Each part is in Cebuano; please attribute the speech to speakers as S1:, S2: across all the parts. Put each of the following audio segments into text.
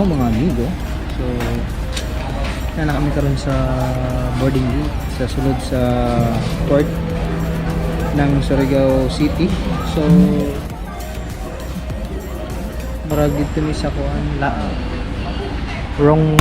S1: Inyo mga amigo. So, na kami karon sa boarding gate sa sulod sa port ng Surigao City. So, murag dito mi sa kuan la wrong.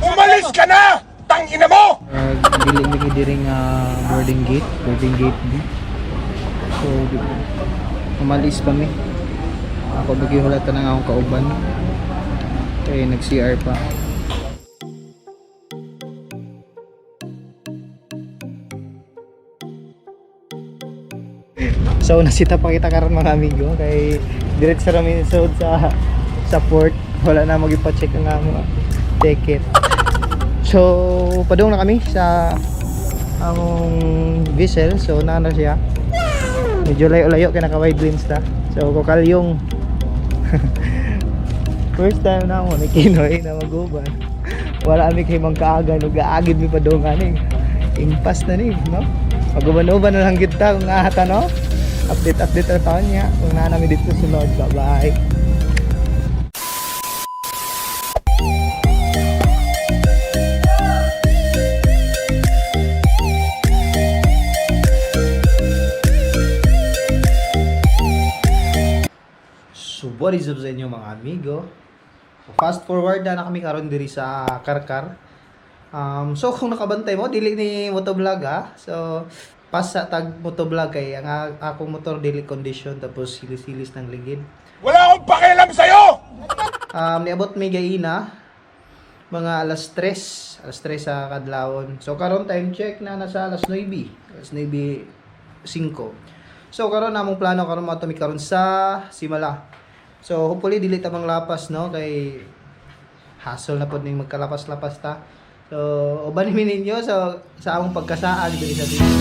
S2: Umalis ka na! Tangina mo!
S1: Dili mi diri nga boarding gate, boarding gate B. So, umalis pa mi. Ako bagi hulatan ang akong kauban. Kay nag-CR pa. So nasita pa kita karon, mga amigo, kay diretso ra mi sud sa port. Wala na magipa-check ang among ticket. So padung na kami sa among vessel. So naa na siya. Medyo layo-layo kay naka wide lens ta. So kokalyong first time na ako ni Kinoy na maguban. Wala kami kay mangkaagan ug gaagid mi padung ani. Impas na ni, no? Maguban-uban na lang kita kung ahata, no? Update update na taon niya kung naa nami dito sunod. Bye bye. So what is up sa inyo, mga amigo? Fast forward na na kami karon diri sa Karkar. So kung nakabantay mo, dili ni motovlog ha. So pasa tag motovlog kay ang akong motor dili condition, tapos hilis-hilis ng ligid.
S2: Wala akong pakialam sa'yo!
S1: Niabot mi gaina mga alas 3, alas 3 sa kadlawon. So karon time check na nasa alas 9, alas 9:05. So karon among plano karon mo mi karon sa Simala. So hopefully dili ta manglapas, no, kay hassle na pod ning magkalapas-lapas ta. So uban mi ninyo sa among pagkasaag diri sa Bicol.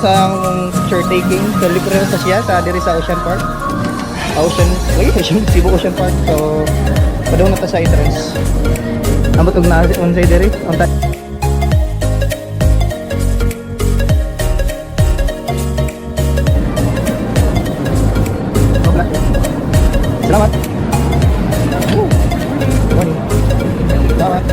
S1: sa akong picture taking. So libre na sa siya sa diri sa Ocean Park. Ocean, wait, Ocean, Cebu Ocean Park. So padung na ta sa entrance. Ambot og na unsay diri? Unta. Salamat. Woo. Morning. Salamat.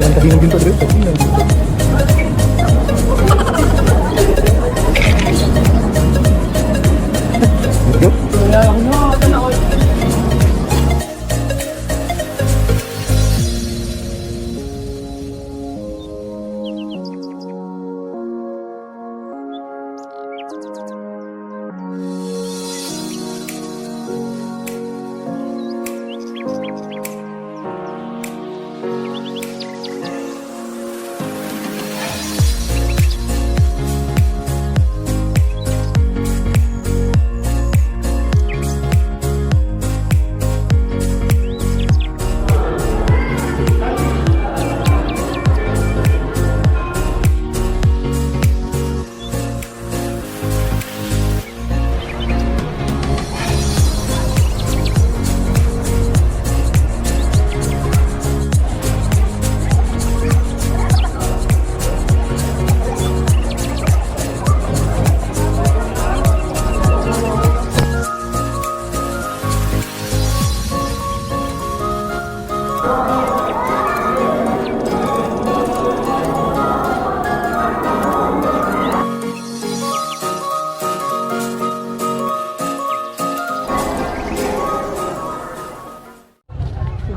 S1: Jangan tadi mungkin tuh tapi Let's go.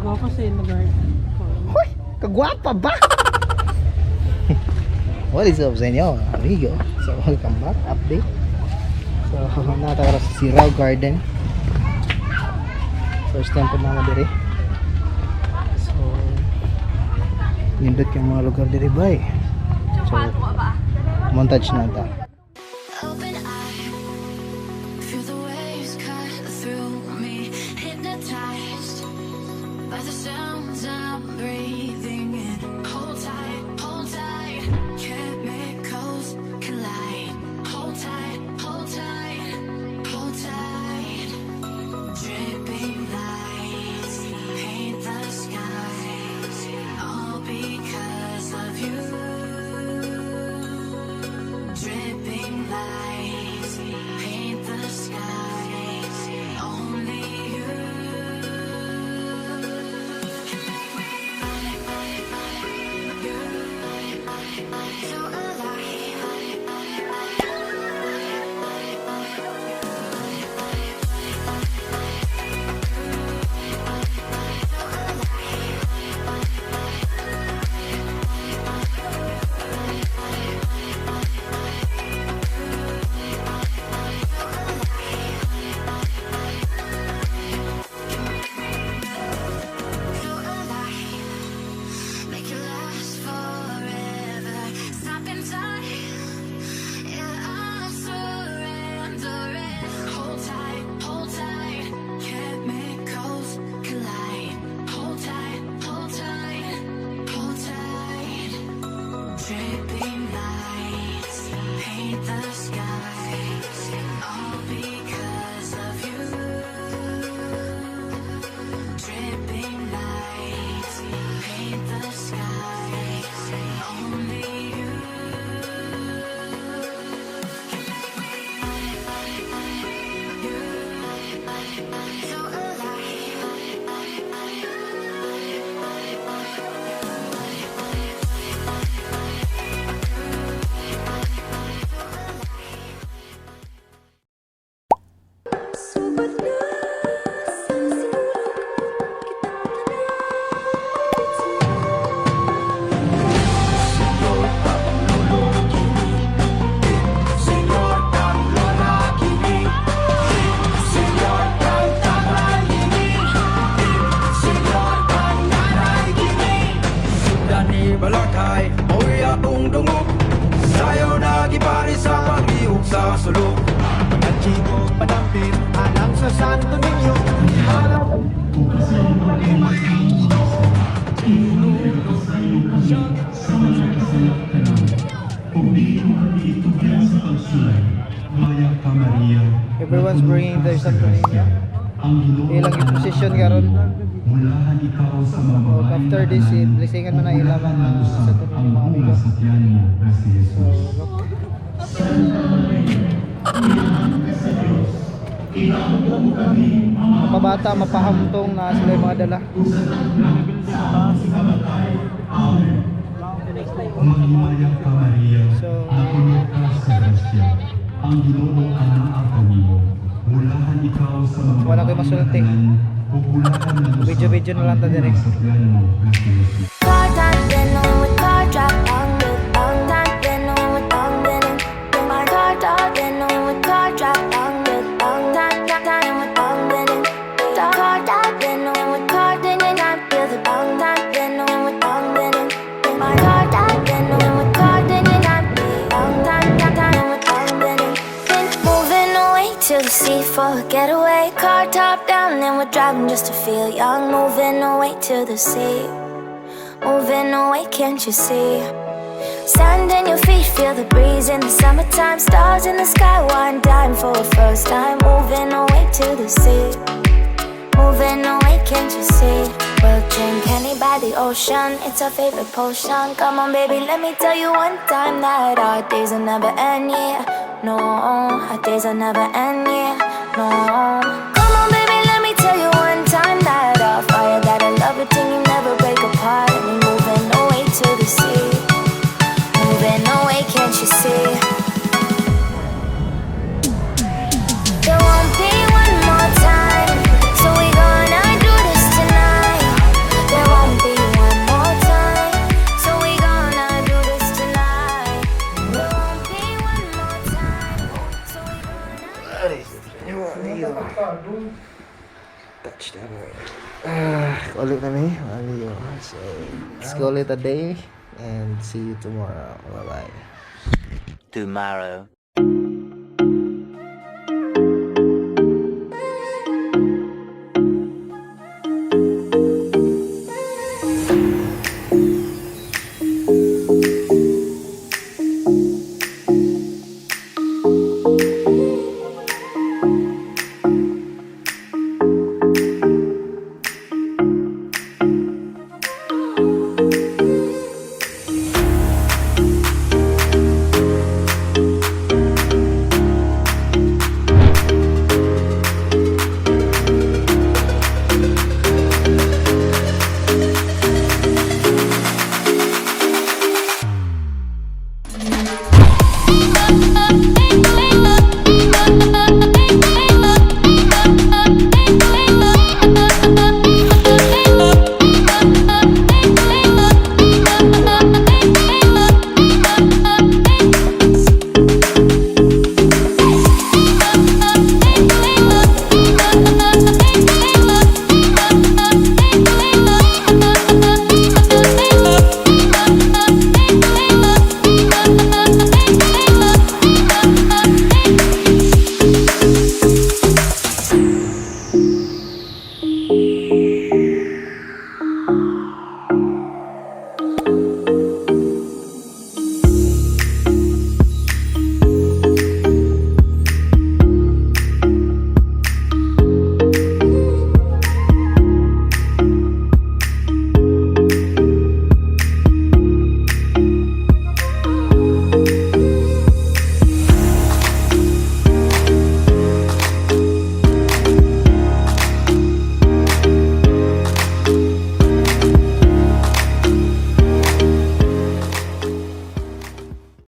S3: Kagwapo sa lugar.
S1: Hoy, kagwapa ba? What is up sa inyo, amigo? So, welcome back. Update. So, nataka sa Sirao Garden. First time po na diri. So, nindot yung mga lugar diri ba eh. So, montage na ta.
S4: Open eye, feel the waves cut through me. Hypnotized by the sounds I'm breathing in. Hold tight, chemicals collide. Hold tight, hold tight, hold tight. Dripping lights paint the skies, all because of you. Dripping lights paint the skies. Only you can make me you so alive. So alive, make it last forever. Stop in time, yeah, I'm surrendering. Hold tight, chemicals collide. Hold tight, hold tight, hold tight. Dripping lights paint the skies, all because of you. Dripping lights paint the skies. Only you can make me you so alive.
S5: Sugod na sa sinulog kitang tanan.
S6: Dani balakay, mo'y atong dungog. Sayo na gipari sa paglihok sa sulok. Mga chiko padampit, alang sa Santo Niño. Alang
S1: Everyone's bringing their Santo Niño. Ilang i-position karon.
S3: Mulahan ikaw sa mga
S1: So,
S3: babae
S1: after this, i-blessingan man na ilang mga Santo Niño,
S3: ang
S1: mga
S3: bunga
S1: amigo.
S3: sa tiyan mo na si
S1: So,
S3: Jesus.
S1: look. Mapabata, mapahamtong na sila yung mga dala.
S3: Maghimaya ka, Maria, napuno ka sa grasya. Ang Ginoo anaa kanimo. Mulahan ikaw sa mga
S1: Wala ko'y
S3: babae
S1: masulti.
S3: tanan, ug bulahan lang usab
S1: Video-video na lang ta
S3: ang
S1: dire.
S3: bunga sa tiyan mo na si Jesus.
S4: Car top down with car drop on the on top down with on the my car top down with car drop on the on top top down with on the car top down with car then and I feel the on top down with on the my car top down with car then and I feel on top top down with on the. Moving away to the sea for a getaway. Car top down and we're driving just to feel young. Moving away to the sea. Moving away, can't you see? Sand in your feet, feel the breeze in the summertime. Stars in the sky, one dime for a first time. Moving away to the sea. Moving away, can't you see? We'll drink Henny by the ocean. It's our favorite potion. Come on, baby, let me tell you one time that our days will never end, yeah. No, our days will never end, yeah. No. Come on, baby, let me tell you one time that our fire, that I love it, and you never break apart. And we're moving away to the sea. Moving away, can't you see? There won't be one more time, so we gonna do this tonight. There won't be one more time, so we gonna do this tonight. There won't be one more time, so we gonna.
S1: Touchdown. Ah, ulit na mi, mga amigo. So, let's call it a day and see you tomorrow. Bye-bye.
S7: Tomorrow.